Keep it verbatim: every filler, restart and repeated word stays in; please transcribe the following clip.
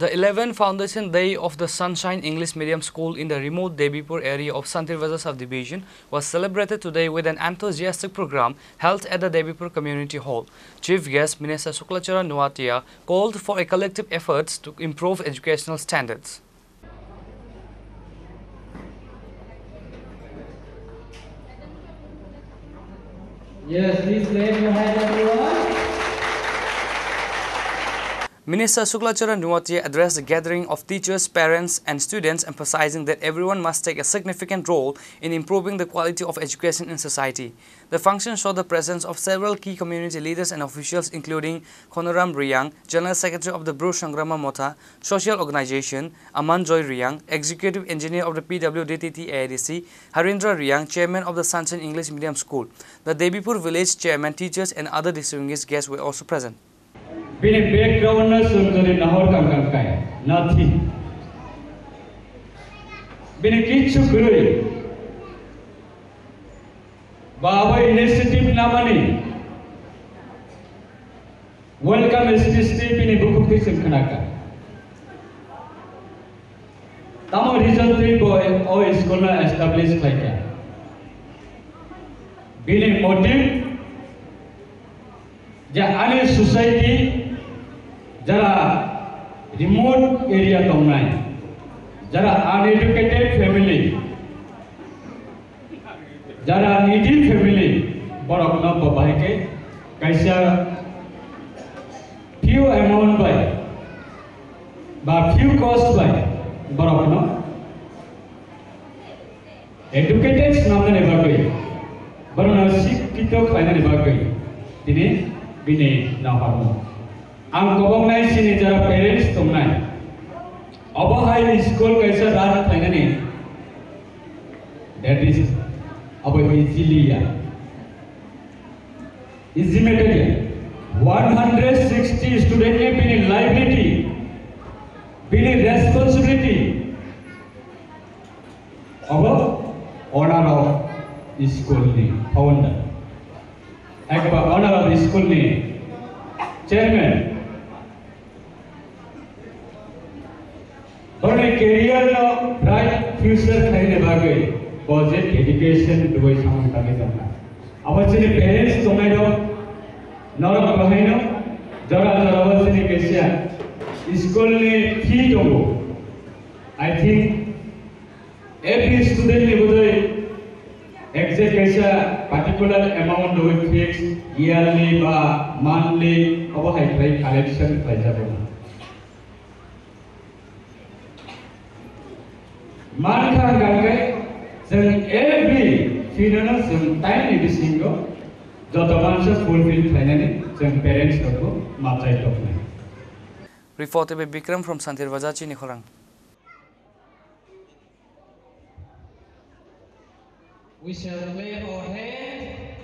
The eleventh Foundation Day of the Sunshine English Medium School in the remote Debipur area of Santir Bazar subdivision was celebrated today with an enthusiastic program held at the Debipur Community Hall. Chief guest Minister Suklachara Nuatia called for a collective efforts to improve educational standards. Yes, please clap your hands, everyone. Minister Suklachara Nuatia addressed the gathering of teachers, parents, and students, emphasizing that everyone must take a significant role in improving the quality of education in society. The function saw the presence of several key community leaders and officials, including Khonoram Riyang, General Secretary of the Bru Sangrama Motha Social Organization, Aman Joy Riyang, Executive Engineer of the P W D T T A I D C, Harindra Riyang, Chairman of the Sunshine English Medium School. The Debipur Village Chairman, teachers, and other distinguished guests were also present. Bini background no chwng jodi nahor kang kang kai, nothing. Bini kichu kwrwi. Ba abo initiative namani welcome speech twi bini bukhuk twi chwng khnakha. Tamo reason twi bo o school no establish khlaikha. Bini motive je ani society jara remote area tongnai, jara uneducated family, jara needy family, borokno bo bahai khe kaisa few amount bai ba few cost bai borokno educated swnamnani bagwi, borokno sikkito khlainani bagwi tini bini nahorno. Ang koboknai chini jara parents tongnai, obo hai school kaisa run khlainani, that is, abo easily ya. Easy matter ya. One hundred sixty student ni bini liability, bini responsibility, abo owner of school ni founder, ekba owner of school ni chairman. Borokni career no bright future khlaina bagwi bo je dedication rwui samung tangwi tongkha. Abo chini parents tongnai rok, norok bahaino jora jora bo chini kaisa school ni fee tongo. I think every student ni bodoi exact kaisa particular amount rwui fix yearly ba monthly obo hai khlai collection khlaijago. Mankha hwnkhe chwng every fee no chwng time ni bisingo joto mansa fulfill khlainani chwng parents rokbo machai toknai. Report by Bikram from Santir Bazar, Chini Khorang. We shall clap our hands.